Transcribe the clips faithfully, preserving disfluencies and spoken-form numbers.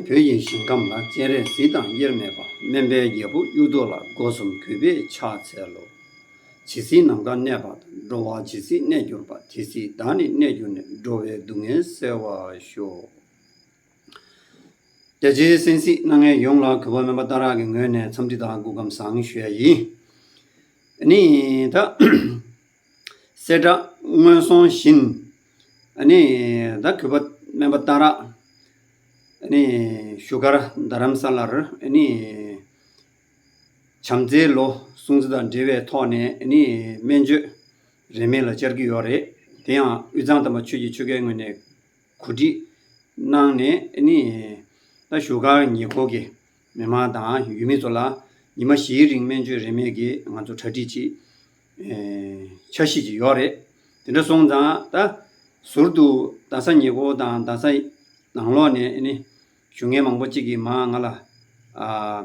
བོད་ཡི་ཞིང་ཁམས་ལ། སྤྱན་རས་གཟིགས་དང་དབྱེར་མེད་པ། སྨན་པའི་རྒྱལ་པོ་གཡུ་ཐོག་ལ། སྒོ་གསུམ་གུས་པས་ཕྱག་འཚལ་ལོ། ཇི་སྲིད་ནམ་མཁའ་གནས་པ་དང་། འགྲོ་བ་ཇི་སྲིད་གནས་གྱུར་པ། དེ་སྲིད་བདག་ནི་གནས་གྱུར་ནས། འགྲོ་བའི་སྡུག་བསྔལ་སེལ་བར་ཤོག། རྒྱ་ཆེའི་གསན་གཟིགས་གནང་མཁན་ཡོངས་ལ་གུས་པ་སྨན་པ་སྟག་ར་གི་ངོས་ནས་འཚམས་འདྲི་དང་སྐུ་ཁམས་བཟང་ཞུ་ཡ་ཡིན། ཨ་ནི་ད་གསལ་བསྒྲགས་སྔོན་སོང་བཞིན། ཨ་ནི་ད་གུས་པ་སྨན་པ་སྟག་ར། ཨ་ནི་བཞུགས་སྒར་རྡ་རམ་ས་ལར། ཨ་ནི་བྱམས་བརྩེའི་ལོ་སྲུང་བརྩི་དང་འབྲེལ་བའི་ཐོག་ནས། ཨ་ནི་སྨན་བཅོས་རིན་མེད་ལ་བཅར་གྱི་ཡོད་རེད། དེ་ཡང་དབུས་གཙང་དམ་པ་ཆོས་ཀྱི་ཆོལ་ཁའི་ངོས་ནས་གོ་སྒྲིག་གནང་ནས། ཨ་ནི་ད་བཞུགས་སྒར་ཉེ་འཁོར་གྱི་མི་མང་དང་ཡུལ་མི་ཚོ་ལ་ཉི་མ་བཞིའི་རིང་སྨན་བཅོས་རིན་མེད་ཀྱི་ང་ཚོ་གྲ་སྒྲིག་ཅིག་ཨེ་འཆར་གཞི་ཅིག་ཡོད་རེད། དེ་འདྲ་སོང་ཙང་ད་ཟུར་དུ་རྡ་ས་ཉེ་འཁོར་དང་རྡ་ས་ནང་ལོགས་ནས་ཨ་ནི་བཞུགས་མཁན་མང་པོ་ཅིག་གིས་མར་ང་ལ་ཨ་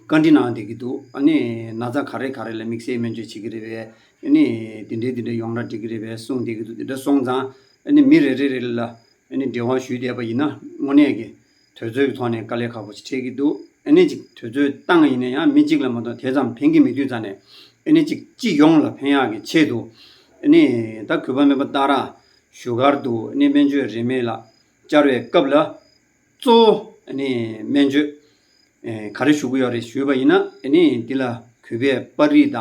བཀའ་འདྲི་གནང་བསྡད་ཀྱི་འདུག། ཨ་ནི་ན་ཚ་ག་རེ་ག་རེ་ལ་དམིགས་བསལ་སྨན་བཅོས་བྱེད་ཀྱི་རེད་པས། ཨ་ནི་དེ་འདྲའི་དེ་འདྲའི་ཡོང་འདྲ་འགྲིག་གི་རེད་པས་གསུངས་བསྡད་ཀྱི་འདུག། དེ་འདྲ་སོང་ཙང་ཨ་ནི་མི་རེ་རེ་རེ་ལ་ཨ་ནི་འབྲེལ་བ་ཞུས་བསྡད་པ་ཡིན་ན། དངོས་གནས་ཀྱི་དུས་ཚོད་ཀྱི་ཐོག་ནས་དཀའ་ལས་ཁག་པོ་ཞིག་འཕྲད་ཀྱི་འདུག། ཨ་ནི་ཅིག་དུས་ཚོད་བཏང་ཡིན་ན་ཡང་མི་གཅིག་ལ་མ་གཏོགས་དེ་ཙམ་ཕན་གྱི་མི་འདུག་ཙང་ནས། ཨ་ནི་ཅིག་སྤྱི་ཡོངས་ལ་ཕན་ཡག་གི་ཆེད་དུ། ཨ་ནི་ད་གུས་པ་སྨན་པ་སྟག་ར་བཞུགས་སྒར་དུ་ཨ་ནི་སྨན་བཅོས་རིན་མེད་ལ་བཅར་བའི་སྐབས་ལ། གཙོ་བོ་ཨ་ནི་སྨན་བཅོས་ཨེ་ག་རེ་ཞུ་གི་ཡོད་རེད་ཞུས་པ་ཡིན་ན། ཨ་ནི་འདི་ལ་གུས་པས་པར་རིས་དང་།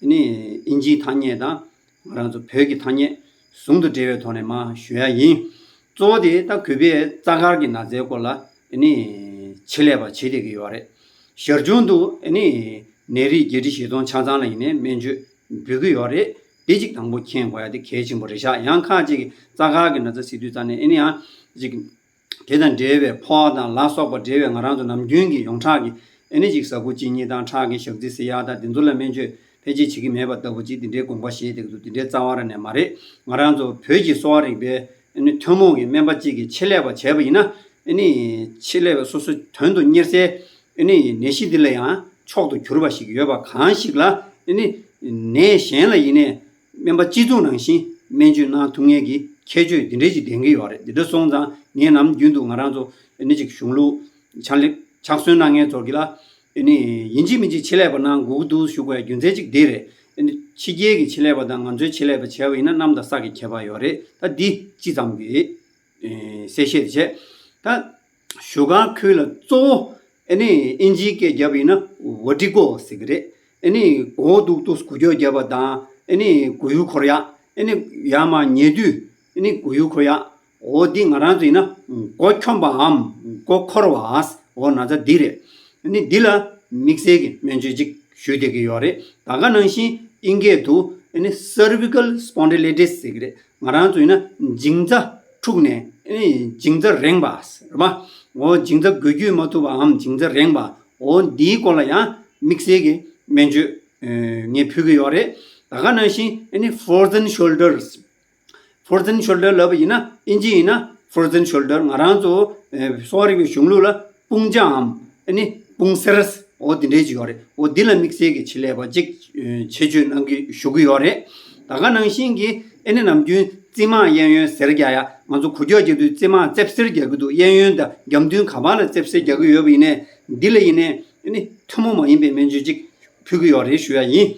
ཨ་ནི་ཨིན་ཇིའི་ཐ་སྙད་དང་ང་རང་ཚོ་བོད་ཀྱི་ཐ་སྙད་ཟུང་དུ་འབྲེལ་བའི་ཐོག་ནས་མར་ཞུ་ཡ་ཡིན། གཙོ་བོ་དེ་ད་གུས་པས་རྩ་དཀར་གྱི་ན་ཚའི་སྐོར་ལ་ཨ་ནི་ཆེད་ལས་པ་བྱེད་བསྡད་ཀྱི་ཡོད་རེད། ཞར་བྱུང་དུ་ཨ་ནི་ནད་རིགས་བརྒྱད་ཁྲི་བཞི་སྟོང་ཆ་ཚང་ལ་ཡིན་ནའི་སྨན་བཅོས་འབུལ་གྱི་ཡོད་རེད། དེ་གཅིག་དང་པོ་མཁྱེན་དགོས་ཡ་དེ་གལ་ཆེན་པོ་རེད་ཤག། ཡང་ཁག་ཅིག་གིས་རྩ་དཀར་གྱི་ན་ཚ་ཟེར་དུས་ཙང་ནས་ཨ་ནི་ཡང་ཅིག་དེ་དང་འབྲེལ་བའི་ཕོ་བ་དང་ལ་སོགས་པ་འབྲེལ་བའི་ང་རང་ཚོ་ནམ་རྒྱུན་གྱི་ཡོངས་གྲགས་ཀྱི་ཨ་ནི་ཅིག་ཟ་ཁུ་གཅིན་སྙི་དང་ཁྲག་གི་ཞག་རྩི་ཟེར་ཡག་དང་དེ་ཚོ་ལ་སྨན་བཅོས་ཕལ་ཆེར་བྱེད་ཀྱི་མེད་པ་ལྟ་བུ་ཅིག་དེ་འདྲའི་དགོངས་པ་བཞེས་བསྡད་ཀྱི་འདུག། དེ་འདྲའི་རྩ་བ་རང་ནས་མ་རེད། ང་རང་ཚོ་བོད་ཀྱི་གསོ་བ་རིག་པའི་ཨ་ནི་ཐུན་མོང་གི་སྨན་པ་གཅིག་གིས་ཆེད་ལས་པ་བྱས་པ་ཡིན་ན། ཨ་ནི་ཆེད་ལས་པ་སོ་སོའི་དོན་དུ་གཉེར་སའི་ཨ་ནི་ནད་གཞི་འདི་ལ་ཡང་མཆོག་ཏུ་གྱུར་པ་ཞིག་ཡོད་པ་གང་ཞིག་ལ། ཨ་ནི་ནད་གཞན་ལ་ཡིན་ནའི་སྨན་པ་སྤྱི་གཙུག་ནང་བཞིན་སྨན་བཅོས་གནང་ཐུབ་མཁན་གྱི་ཁྱད་ཆོས་འདི་འདྲ་ཞིག་ལྡན་གྱི་ཡོད་རེད། འདི་འདྲ་སོང་ཙང་ངས་ནམ་རྒྱུན་དུ་ང་རང་ཚོ་ཨ་ནི་ཅིག་གཞུང་ལུགས་ཕྱག་ལས་ཕྱག་སྲོལ་གནང་མཁན་ཚོ་གི་ལ། ཨ་ནི་ཡིན་གཅིག་མིན་གཅིག་ཆེད་ལས་པ་གནང་དགོས་ཀྱི་འདུག་ཞུ་དགོས་ཡ་རྒྱུ་མཚན་གཅིག་འདི་རེད། ཨ་ནི་ཕྱི་རྒྱལ་གྱི་ཆེད་ལས་པ་དང་ང་ཚོའི་ཆེད་ལས་པ་བྱས་པ་ཡིན་ན་གནམ་དང་ས་ཀྱི་ཁྱད་པར་ཡོད་རེད། ད་འདི་ཅི་ཙམ་གྱི་ཨེ་གསལ་བཤད་དེ་བྱས། ད་བཞུགས་སྒར་ཁུལ་ལ་གཙོ་བོ་ཨ་ནི་ཨིན་ཇིའི་སྐད་བརྒྱབ་ཡིན་ན་ཝར་ཊི་གོ་ཟེར་གྱི་རེད། ཨ་ནི་མགོ་གདུག་ཏུ་འགུལ་སྐྱོད་བརྒྱབ་པ་དང་། ཨ་ནི་མགོ་ཡུ་འཁོར་ཡག། ཨ་ནི་ཡར་མར་ཉལ་དུས་ཨ་ནི་མགོ་ཡུ་འཁོར་ཡག། འོ་འདི་ང་རང་ཚོ་ཡིན་ན་མགོ་འཁྱོམ་པའམ་མགོ་འཁོར་བ། འོ་ན་ཚ་འདི་རེད། ཨ་ནི་འདི་ལ་དམིགས་བསལ་གྱི་སྨན་བཅོས་ཅིག་ཞུས་བསྡད་ཀྱི་ཡོད་རེད། ད་ག་ནང་བཞིན་ཨིན་སྐད་དུ་ཨ་ནི་སར་བི་ཀལ་སྤོན་ཌི་ལི་ཊི་སི་ཟེར་གྱི་རེད། ང་རང་ཚོ་ཡིན་ན་འགྱིང་རྩ་འཁྲུགས་ནས་ཨ་ནི་འགྱིང་རྩ་རེངས་པ་རེད་པ། འོ་འགྱིང་རྩ་འགུལ་སྐྱོད་མ་ཐུབ་པའམ་འགྱིང་རྩ་རེངས་པ། འོ་འདིའི་སྐོར་ལ་ཡང་དམིགས་བསལ་གྱི་སྨན་བཅོས་ཨ་ངས་ཕུལ་གྱི་ཡོད་རེད། ད་ག་ནང་བཞིན་ཨ་ནི་ཕོར་ཛན་ཤོལ་ཌར། ཕོར་ཛན་ཤོལ་ཌར་ལབ་པ་ཡིན་ན་ཨིན་ཇི་ཡིན་ན་ཕོར་ཛན་ཤོལ་ཌར། ང་རང་ཚོ་ཨེ་གསོ་བ་རིག་པའི་གཞུང་ལུགས་ལ་དཔུང་བཅའ་འམ་ཨ་ནི་དཔུང་སེར། འོ་འདི་འདྲའི་ཅིག་ཡོད་རེད། འོ་འདི་ལ་དམིགས་བསལ་གྱི་ཆེད་ལས་པ་ཅིག་ཨེ་ཆེད་བསྐྱོད་གནང་གི་ཞུ་གི་ཡོད་རེད། ད་ག་ནང་བཞིན་གྱི་ཨ་ནི་ནམ་རྒྱུན་རྩིབ་མར་གཡས་གཡོན་གཟེར་རྒྱག་ཡ། ང་ཚོ་འགུལ་སྐྱོད་རྒྱག་དུས་རྩིབ་མར་རྩེབ་གཟེར་རྒྱག་གི་འདུག། གཡས་གཡོན་དང་རྒྱབ་མདུན་ག་པར་ལ་རྩེབ་གཟེར་རྒྱག་གི་ཡོད་པ་ཡིན་ནའི་འདི་ལ་ཡིན་ནའི་ཨ་ནི་ཐུན་མོང་མ་ཡིན་པའི་སྨན་བཅོས་ཅིག་ཕུལ་གི་ཡོད་རེད་ཞུ་ཡ་ཡིན།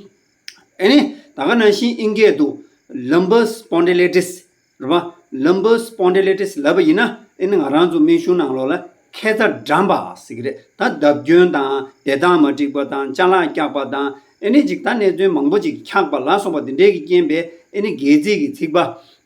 ཨ་ནི་ད་ག་ནང་བཞིན་ཨིན་སྐད་དུ་ལམ་བར་སྤོན་ཌི་ལི་ཊི་སི་རེད་པ། ལམ་བར་སྤོན་ཌི་ལི་ཊི་སི་ལབ་པ་ཡིན་ན་ཨ་ནི་ང་རང་ཚོ་སྨན་གཞུང་ནང་ལོགས་ལ་མཁལ་རྩ་འགྲམ་པ་ཟེར་གྱི་རེད། ད་བརྡབ་སྐྱོན་དང་བདེ་ཐང་མ་འགྲིག་པ་དང་ཅ་ལག་བཀྱགས་པ་དང་ཨ་ནི་ཅིག་ད་གནད་དོན་མང་པོ་ཅིག་འཁྱགས་པ་ལ་སོགས་པ་འདི་འདྲའི་གི་རྐྱེན་པས་ཨ་ནི་སྒལ་ཚིགས་ཀྱི་ཚིགས་པ།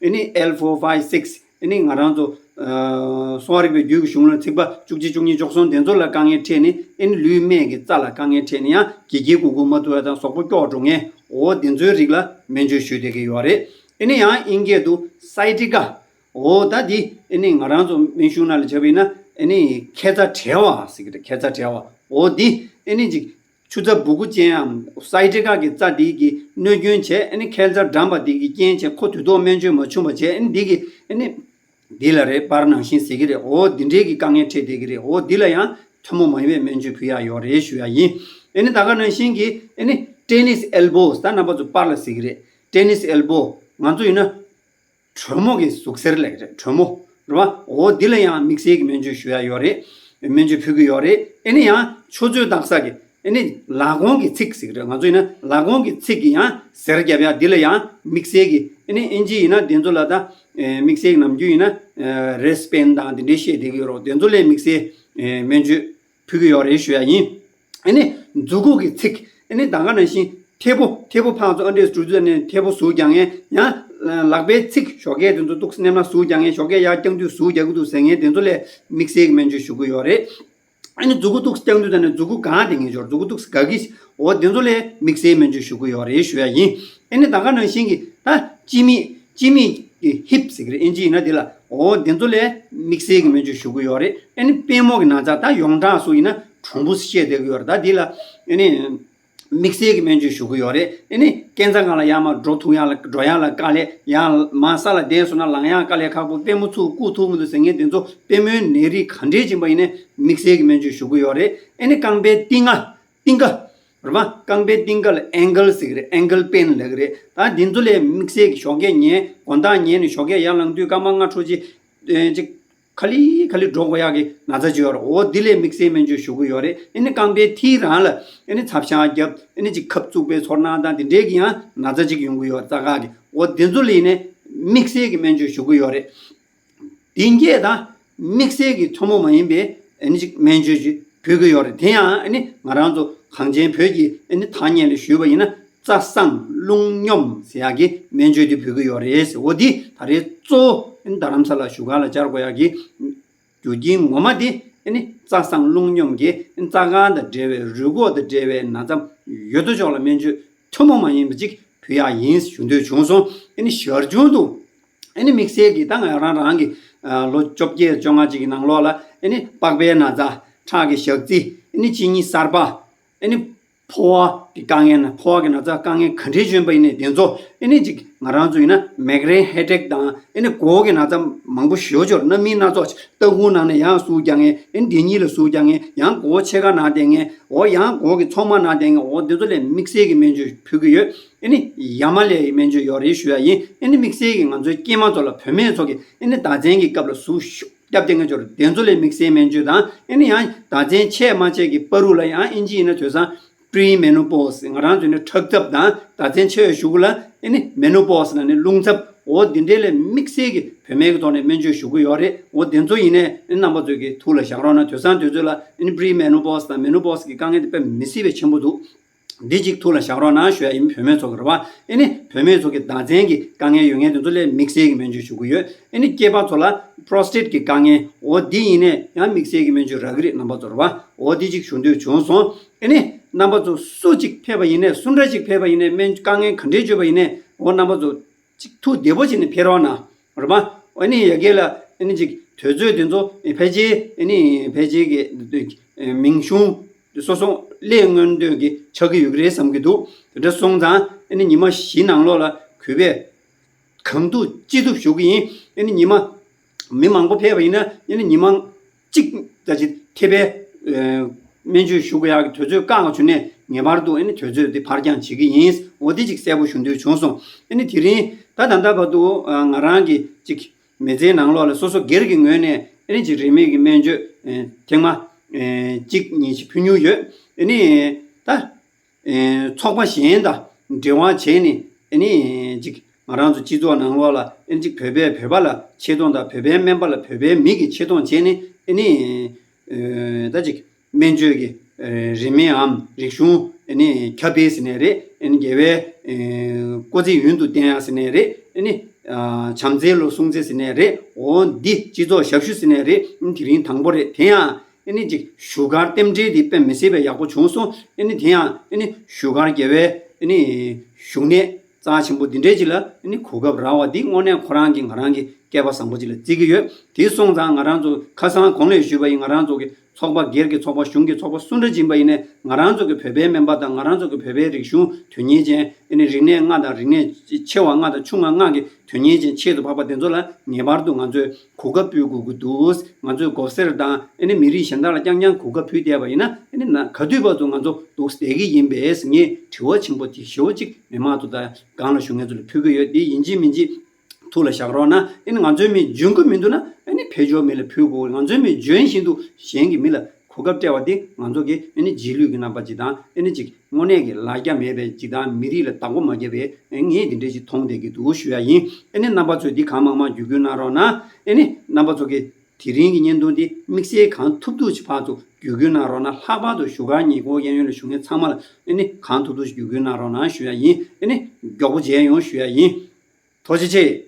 ཨ་ནི་ཨེལ་ཕོར་ཕའིབ་སིགས། ཨ་ནི་ང་རང་ཚོ་ཨ་གསོ་བ་རིག་པའི་རྒྱུད་ཀྱི་གཞུང་ལ་ཚིགས་པ་བཅུ་གཅིག་བཅུ་གཉིས་བཅུ་གསུམ་དེ་ཚོ་ལ་དཀའ་ངལ་འཕྲད་ནས་ཨ་ནི་ལུས་སྨད་ཀྱི་རྩ་ལ་དཀའ་ངལ་འཕྲད་ནས་ཡང་གི་གི་གུ་གུ་མ་ཐུབ་པ་དང་གཟུགས་པོ་སྐྱོ་འགྲོ་མཁན། འོ་དེ་ཚོའི་རིགས་ལ་སྨན་བཅོས་ཞུས་བསྡད་ཀྱི་ཡོད་རེད། ཨ་ནི་ཡང་ཨིན་སྐད་དུ་སའི་ཊི་ཀ། འོ་ད་འདི་ཨ་ནི་ང་རང་ཚོ་སྨན་གཞུང་ནང་ལ་བྱས་པ་ཡིན་ན་ཨ་ནི་མཁལ་རྩ་བྲལ་བ་ཟེར་གྱི་རེད། མཁལ་རྩ་བྲལ་བ། འོ་འདི་ཨ་ནི་ཅིག་ཆུ་ཚ་སྦུ་གུ་ཅན་ཡང་སའི་ཊི་ཀ་གི་རྩ་འདི་གི་གནོད་སྐྱོན་བྱས། ཨ་ནི་མཁལ་རྩ་འགྲམ་པ་འདི་གི་རྐྱེན་བྱས་ཁོ་དུས་ཐོག་སྨན་བཅོས་མ་བྱུང་བ་བྱས། ཨ་ནི་འདི་གི་ཨ་ནི་འདི་ལ་རེད་པར་ནང་བཞིན་ཟེར་གྱི་རེད། འོ་འདི་འདྲའི་གི་དཀའ་ངལ་འཕྲད་བསྡད་ཀྱི་རེད། འོ་འདི་ལ་ཡང་ཐུན་མོང་མ་ཡིན་པའི་སྨན་བཅོས་ཕུལ་ཡག་ཡོད་རེད་ཞུ་ཡག་ཡིན། ཨ་ནི་ད་ག་ནང་བཞིན་གྱི་ཨ་ནི་ཊེ་ནིས་ཨེལ་བོ་ད་རྣམ་པ་ཚོ་པར་ལ་ཟེར་གྱི་རེད། ཊེ་ནིས་ཨེལ་བོ་ང་ཚོ་ཡིན་ན་གྲོ་མོ་གི་ཟུག་གཟེར་ལབ་ཀྱི་རེད། གྲོ་མོ། རེད་བ། འོ་འདི་ལ་ཡང་དམིགས་བསལ་གྱི་སྨན་བཅོས་ཞུ་ཡ་ཡོད་རེད། སྨན་བཅོས་ཕུལ་གྱི་ཡོད་རེད། ཨེ་ནི་ཡང་ཆུ་ཚོད་བཏགས་ས་གི་ཨེ་ནི་ལག་གོང་གི་ཚིགས་ཟེར་གྱི་རེད། ང་ཚོ་ཡིན་ན་ལག་གོང་གི་ཚིགས་ཀྱི་ཡང་གཟེར་རྒྱབ་ཡ་འདི་ལ་ཡང་དམིགས་བསལ་གྱི་ཨེ་ནི་ཨིན་ཇི་ཡིན་ན་དེ་ཚོ་ལ་ད་དམིགས་བསལ་གྱི་ནམ་རྒྱུན་ཡིན་ན་རེས་པེན་དང་དེ་འདྲའི་བཤད་བསྡད་ཀྱི་ཡོད་རེད། དེ་ཚོ་ལ་དམིགས་བསལ་སྨན་བཅོས་ཕུལ་གྱི་ཡོད་རེད་ཞུ་ཡ་ཡིན། ཨེ་ནི་མཛུ་གུ་གི་ཚིགས། ཨེ་ནི་ད་ག་ནང་བཞིན་མཐེ་བོ་མཐེ་བོ་ཕར་ཚུར་ཨ་འདྲས་འགྲོ་དུས་ནས་མཐེ་བོ་ཟུག་རྒྱག་མཁན། ཡང་ལག་པའི་ཚིགས་ཞོགས་ཀས་དེ་ཚོ་ཏོག་ཙམ་མནན་ན་ཟུག་རྒྱག་མཁན། ཞོགས་ཀས་ཡར་བརྐྱངས་དུས་ཟུག་རྒྱག་གི་འདུག་ཟེར་མཁན་དེ་ཚོ་ལ་དམིགས་བསལ་གྱི་སྨན་བཅོས་ཞུ་གི་ཡོད་རེད། ཨེ་ནི་མཛུ་གུ་ཏོག་ཙམ་བརྐྱངས་དུས་ད་ནས་མཛུ་གུ་གང་དེ་ངེས་འབྱོར་མཛུ་གུ་ཏོག་ཙམ་ག་གི། འོ་དེ་ཚོ་ལ་དམིགས་བསལ་སྨན་བཅོས་ཞུ་གི་ཡོད་རེད་ཞུ་ཡ་ཡིན། ཨེ་ནི་ད་ག་ནང་བཞིན་གྱི་ད་སྤྱི་མིག་སྤྱི་མིག་གི་ཧིབ་ཟེར་གི་རེད། ཨིན་ཇི་ཡིན་ན་དེ་ལ། འོ་དེ་ཚོ་ལ་དམིགས་བསལ་གྱི་སྨན་བཅོས་ཞུ་གི་ཡོད་རེད། ཨེ་ནི་པུས་མོ་གི་ན་ཚ་ད་ཡོངས་གྲགས་སུ་ཡིན་ན་གྲུམ་བུ་བཤད་བསྡད་ཀྱི་ཡོད་རེད། ད་འདི་ལ་ཨེ་ནི་དམིགས་བསལ་གྱི་སྨན་བཅོས་ཞུ་གི་ཡོད་རེད། ཨེ་ནི་སྐས་འཛེག་སྒང་ལ་ཡར་མར་འགྲོ་ཐུབ་ཡ་ལ་འགྲོ་ཡ་ལ་དཀའ་ལས། ཡང་མར་ས་ལ་བསྡད་སོང་ན་ལངས་ཡ་དཀའ་ལས་ཁག་པོ། པུས་མོ་ཚུར་བཀུག་ཐུབ་མི་འདུག་ཟེར་མཁན་དེ་ཚོ་པུས་མོའི་ནད་རིགས་ག་འདྲས་ཡིན་པ་ཡིན་ནའི་དམིགས་བསལ་གྱི་སྨན་བཅོས་ཞུ་གི་ཡོད་རེད། ཨེ་ནི་རྐང་པའི་རྟིང་ང་རྟིང་ག་རེད་པ། རྐང་པའི་རྟིང་ག་ལ་ཨེང་ཀལ་ཟེར་གི་རེད། ཨེང་ཀལ་པེན་ལབ་གི་རེད། ད་འདི་ཚོ་ལ་དམིགས་བསལ་གྱི་ཞོགས་ཀས་ཉལ་དགོང་དག་ཉལ་ནས་ཞོགས་ཀས་ཡར་ལངས་དུས་སྐར་མ་ལྔ་འཕྲོ་གཅིག་ཨེ་ཅིག་ག་ལེ་ག་ལེ་འགྲོ་དགོས་ཡག་གི་ན་ཚ་ཅིག་ཡོད་རེད། འོ་འདི་ལ་དམིགས་བསལ་སྨན་བཅོས་ཞུ་གི་ཡོད་རེད། ཨེ་ནི་རྐང་པའི་མཐིལ་རང་ལ་ཨེ་ནི་ཚབ་ཤ་རྒྱབ། ཨེ་ནི་ཅིག་ཁབ་བཙུགས་པའི་ཚོར་སྣང་དང་དེ་འདྲའི་གི་ཡང་ན་ཚ་ཅིག་ཡོང་གི་ཡོད་རྩ་ཁག་གི། འོ་དེ་ཚོ་ལ་ཡིན་ནའི་དམིགས་བསལ་གྱི་སྨན་བཅོས་ཞུ་གི་ཡོད་རེད། དེ་གས་ད་དམིགས་བསལ་གྱི་ཐུན་མོང་མ་ཡིན་པའི་ཨེ་ནི་ཅིག་སྨན་བཅོས་ཅིག་ཕུལ་གྱི་ཡོད་རེད། དེ་ཡང་ཨེ་ནི་ང་རང་ཚོ་གངས་ཅན་བོད་ཀྱི་ཨེ་ནི་ཐ་སྙད་ལ་ཞུས་པ་ཡིན་ན་རྩ་བཟང་རླུང་སྙོམས་ཟེར་ཡག་གི་སྨན་བཅོས་དེ་ཕུལ་གྱི་ཡོད་རེད་ཟེར། འོ་འདི་ད་རེས་གཙོ་བོ་ཨེ་ནི་རྡ་རམ་ས་ལ་བཞུགས་སྒར་ལ་བཅར་དགོས་ཡག་གི་རྒྱུ་རྐྱེན་ངོ་མ་དེ་ཨེ་ནི་རྩ་བཟང་རླུང་སྙོམས་ཀྱི་ཨེ་ནི་རྩ་ཁང་དང་འབྲེལ་བའི་རུས་ཁོག་དང་འབྲེལ་བའི་ན་ཚ་ཡོད་དོ་ཅོག་ལ་སྨན་བཅོས་ཐུན་མོང་མ་ཡིན་པ་ཅིག་ཕུལ་ཡག་ཡིན་ཞུ་འདོད་བྱུང་སོང་། ཨེ་ནི་ཞར་བྱུང་དུ་ཨེ་ནི་དམིགས་བསལ་གྱི་ད་ང་རང་རང་གི་ལོ་བཅོ་བརྒྱད་བཅོ་ལྔ་ཅིག་གི་ནང་ལོགས་ལ་ཨེ་ནི་པགས་པའི་ན་ཚ། ཁྲག་གི་ཞག་རྩི། ཨེ་ནི་གཅིན་སྙི་གསར་པ། ཨེ་ནི་ཕོ་བ་གི་དཀའ་ངལ་ན་ཕོ་བ་གི་ན་ཚ་དཀའ་ངལ་ག་འདྲའི་བྱུང་བ་ཡིན་ནའི་དེ་ཚོ་ཨེ་ནི་ཅིག་ང་རང་ཚོ་ཡིན་ན་མའི་གྷི་རེན་ཧེ་ཌེག་དང་ཨེ་ནི་མགོ་གི་ན་ཚ་མང་པོ་ཞེ་པོ་ཅིག་ཡོད་རེད། རྣམ་སྨིན་སྣ་ཚོགས། ལྟག་ཁུང་ནང་ནས་ཡང་ཟུག་རྒྱག་མཁན། ཨེ་ནི་དེ་གཉིས་ལ་ཟུག་རྒྱག་མཁན། ཡང་མགོ་བོ་ཕྱེད་ཀ་ན་བསྡད་མཁན། འོ་ཡང་མགོ་གི་ཚོགས་མ་ན་བསྡད་མཁན། འོ་དེ་ཚོ་ལ་དམིགས་བསལ་གྱི་སྨན་བཅོས་ཕུལ་གྱི་ཡོད། ཨེ་ནི་ཡ་མ་ལའི་སྨན་བཅོས་ཡོད་རེད་ཞུ་ཡ་ཡིན། ཨེ་ནི་དམིགས་བསལ་གྱི་ང་ཚོའི་སྐྱེས་མ་ཚོ་ལ་བུད་མེད་ཚོ་གི་ཨེ་ནི་ཟླ་མཚན་གྱི་སྐབས་ལ་ཟུག་ཤུགས་བརྒྱབ་བསྡད་མཁན་ཚོར་དེ་ཚོ་ལ་དམིགས་བསལ་སྨན་བཅོས་དང་། ཨེ་ནི་ཡང་ཟླ་མཚན་ཆད་མ་ཆད་ཀྱི་བར་དུ་ལ་ཡང་ཨིན་ཇི་ཡིན་ན་དེང་སང་པི་རི་མེ་ནོ་པོ་སི། ང་རང་ཚོ་ནི་ཁྲག་འཐབ་དང་ཟླ་མཚན་ཆད་པའི་གཞུག་གུ་ལ་ཨེ་ནི་མེ་ནོ་པོ་སི་ལབ་ནས་རླུང་འཚུབ། འོ་འདི་འདྲའི་ལ་དམིགས་བསལ་གྱི་བུད་མེད་ཀྱི་ཐོག་ནས་སྨན་བཅོས་ཞུ་གི་ཡོད་རེད། འོ་དེ་ཚོ་ཡིན་ནའི་ཨེ་ནི་རྣམ་པ་ཚོ་གི་ཐུགས་ལ་བཞག་རོགས་གནང་། དེང་སང་དུས་ཚོད་ལ་ཨེ་ནི་པི་རི་མེ་ནོ་པོ་སི་དང་མེ་ནོ་པོ་སི་གི་དཀའ་ངལ་དེ་དཔེ་མི་སྲིད་པའི་ཆེན་པོ་འདུག་འདི་གཅིག་ཐུགས་ལ་བཞག་རོགས་གནང་ཞུ་ཡ་ཡིན། བུད་མེད་ཚོ་གི་རེད་བ། ཨེ་ནི་བུད་མེད་ཚོ་གི་ཟླ་མཚན་གྱི་དཀའ་ངལ་ཡོད་མཁན་དེ་ཚོ་ལ་དམིགས་བསལ་གྱི་སྨན་བཅོས་ཞུ་གི་ཡོད། ཨེ་ནི་སྐྱེས་པ་ཚོ་ལ་པྲོ་སི་ཊེཊ་གི་དཀའ་ངལ། འོ་འདི་ཡིན་ནའི་ཡང་དམིགས་བསལ་གྱི་སྨན་བཅོས་རག་གི་རེད་རྣམ་པ་ཚོ་རེད་བ། འོ་འདི་གཅིག་ཞུ་འདོད་བྱུང་སོང་། ཨེ་ནི་རྣམ་པ་ཚོ་སུ་གཅིག་ཕེབས་པ་ཡིན་ནའི་སུ་འདྲ་གཅིག་ཕེབས་པ་ཡིན་ནའི་སྨན་དཀའ་ངལ་ག་འདྲས་བརྗོད་པ་ཡིན་ནའི་འོ་རྣམ་པ་ཚོ་གཅིག་ཐུགས་བདེ་པོ་བྱས་ནས་ཕེབས་རོགས་གནང་། རེད་པ། ཨ་ནི་ཡ་གི་ལ་ཨ་ནི་ཅིག་དུས་ཚོད་དེ་ཚོ་ཕལ་ཆེར་ཨ་ནི་ཕལ་ཆེར་གྱི་མིང་གཞུང་སོ་སོ་སླེབས་སྔོན་དུས་ཀྱི་ཆགས་ཀྱི་ཡོད་ཀྱི་རེད་བསམ་གྱི་འདུག་དེ་འདྲ་སོང་ཙང་ཨ་ནི་ཉི་མ་བཞི་ནང་ལོགས་ལ་གུས་པས་གང་ཐུབ་ཅི་ཐུབ་ཞུ་གི་ཡིན། ཨ་ནི་ཉི་མ་མི་མང་པོ་ཕེབས་པ་ཡིན་ན་ཨ་ནི་ཉི་མ་གཅིག་ད་ཅི་ཐེ་བའི་སྨན་བཅོས་ཞུ་དགོས་ཡག་གི་དུས་ཚོད་བཀག་བྱུང་ནས་ངེས་པར་དུ་ཨ་ནི་དུས་ཚོད་འདི་ཕར་འགྱངས་བྱེད་ཀྱི་ཡིན། འོ་འདི་ཅིག་གསལ་པོ་ཞུ་འདོད་བྱུང་སོང་། ཨ་ནི་དེ་རིང་ད་ད་ལྟ་བར་དུ་ང་རང་གི་ཅིག་མི་ཚེའི་ནང་ལོགས་ལ་སོ་སོ་སྒེར་གྱི་ངོས་ནས་ཨ་ནི་ཅིག་རིན་མེད་ཀྱི་སྨན་བཅོས་ཐེངས་མ་གཅིག་གཉིས་ཤིག་ཕུལ་མྱོང་ཡོད། ཨ་ནི་ད། ཚོགས་པ་གཞན་དང་འབྲེལ་བ་བྱས་ནས་ཨ་ནི་ཅིག་ང་རང་ཚོ་སྤྱི་ཚོགས་ནང་ལོགས་ལ་ཨ་ནི་ཅིག་བོད་པས་བོད་པ་ལ་ཆེ་མཐོང་དང་བོད་པའི་སྨན་པ་ལ་བོད་པའི་མིག་གིས་ཆེ་མཐོང་བྱས་ནས་ཨ་ནི་ད་ཅིག་སྨན་བཅོས་ཀྱི་རིན་མེད་འམ་རིག་གཞུང་ཨ་ནི་ཁྱབ་སྤེལ་ཟེར་ནའི་རེད། ཨ་ནི་རྒྱལ་བའི་སྐུ་ཚེ་ཡུན་དུ་བརྟན་ཡག་ཟེར་ནའི་རེད། ཨ་ནི་བྱམས་བརྩེའི་ལོ་སྲུང་བརྩི་ཟེར་ནའི་རེད། འོ་འདི་སྤྱི་ཚོགས་ཞབས་ཞུ་ཟེར་ནའི་རེད། ཨ་ནི་དེ་རིང་དང་པོ་རེད། དེ་ཡང་། ཨ་ནི་ཅིག་བཞུགས་སྒར་རྟེན་འབྲེལ་འདི་དཔེ་མི་སྲིད་པའི་ཡག་པོ་བྱུང་སོང་། ཨ་ནི་དེ་ཡང་ཨ་ནི་བཞུགས་སྒར་རྒྱལ་བའི་ཨ་ནི་བཞུགས་གནས་རྩ་ཆེན་པོ་འདི་འདྲའི་ཅིག་ལ་ཨ་ནི་གོ་སྐབས་རག་པ་འདི་དངོས་གནས་ཁོ་རང་གི་ང་རང་གི་སྐལ་པ་བཟང་པོ་ཅིག་ལ་བརྩི་གི་ཡོད། དེ་སོང་ཙང་ང་རང་ཚོ་ཁ་སང་གོང་ལ་ཞུས་པ་ཡིན། ང་རང་ཚོ་གི་ཚོགས་པ་སྒེར་གྱི་ཚོགས་པ་གཞུང་གི་ཚོགས་པ་སུ་འདྲ་ཅིག་ཡིན་པ་ཡིན་ནའི་ང་རང་ཚོ་གི་བོད་པའི་སྨན་པ་དང་ང་རང་ཚོ་གི་བོད་པའི་རིག་གཞུང་དོན་གཉེར་ཅན་ཨ་ནི་རིག་གནས་ལྔ་དང་རིག་གནས་ཆེ་བ་ལྔ་དང་ཆུང་བ་ལྔ་གི་དོན་གཉེར་ཅན་ཆེད་དུ་འཕགས་པ་དེ་ཚོ་ལ་ངེས་པར་དུ་ང་ཚོས་གོ་སྐབས་ཕུལ་དགོས་ཀྱི་འདུག་ང་ཚོས་མགོ་སེར་དང་ཨ་ནི་མི་རིགས་གཞན་དག་ལ་རྐྱང་རྐྱང་གོ་སྐབས་ཕུལ་བསྡད་པ་ཡིན་ན་ཨ་ནི་ན་ག་དུས་བར་དུ་ང་ཚོ་འདུག་བསྡད་ཀྱི་ཡིན་པས་ངས་དྲི་བ་ཆེན་པོ་དེ་ཞེ་པོ་ཅིག་མི་མང་ཚོ་དང་སྒང་ལ་བཞུགས་མཁན་ཚོ་ལ་ཕུལ་གྱི་ཡོད། དེ་ཡིན་གཅིག་མིན་གཅིག་ཐུགས་ལ་བཞག་རོགས་གནང་། ཨ་ནི་ང་ཚོའི་མི་འཇོན་གྱི་མི་འདུག་ན་ཨ་ནི་ ཕེབས་ཆོག་མི་ལ་ཕུལ་དགོས། ང་ཚོའི་མི་འཇོན་བཞིན་དུ་གཞན་གྱི་མི་ལ་གོ་སྐབས་སྤྲད་པ་འདི་ང་ཚོ་གི་ཨེ་ནི་རྗེས་ལུས་ཀྱི་རྣམ་པ་ཅིག་དང་། ཨེ་ནི་ཅིག་དངོས་གནས་ཀྱི་ལ་རྒྱ་མེད་པའི་ཅིག་དང་། མི་རིགས་ལ་བདག་པོ་མ་བརྒྱབ་པའི་ངས་འདི་འདྲ་ཞིག་མཐོང་བསྡད་ཀྱི་འདུག་ཞུ་ཡ་ཡིན། ཨེ་ནི་རྣམ་པ་ཚོས་འདི་གང་མང་མང་བརྒྱུད་སྐུར་གནང་རོགས་གནང་། ཨེ་ནི་རྣམ་པ་ཚོ་གི་དེ་རིང་གི་བརྙན་ཐུང་འདི་དམིགས་བསལ་གང་ཐུབ་ཐུབ་ཅིག་ཕར་ཚུར་བརྒྱུད་སྐུར་གནང་རོགས་གནང་། ལྷག་པར་དུ་བཞུགས་སྒར་ཉེ་འཁོར་གཡས་གཡོན་ལ་བཞུགས་མཁན་ཚང་མ་ལ་ཨེ་ནི་གང་ཐུབ་ཐུབ་ཅིག་བརྒྱུད་སྐུར་གནང་རོགས་གནང་ཞུ་ཡ་ཡིན། ཨེ་ནི་མགྱོགས་པོ་མཇལ་ཡོང་ཞུ་ཡ་ཡིན། ཐུགས་རྗེ་ཆེ།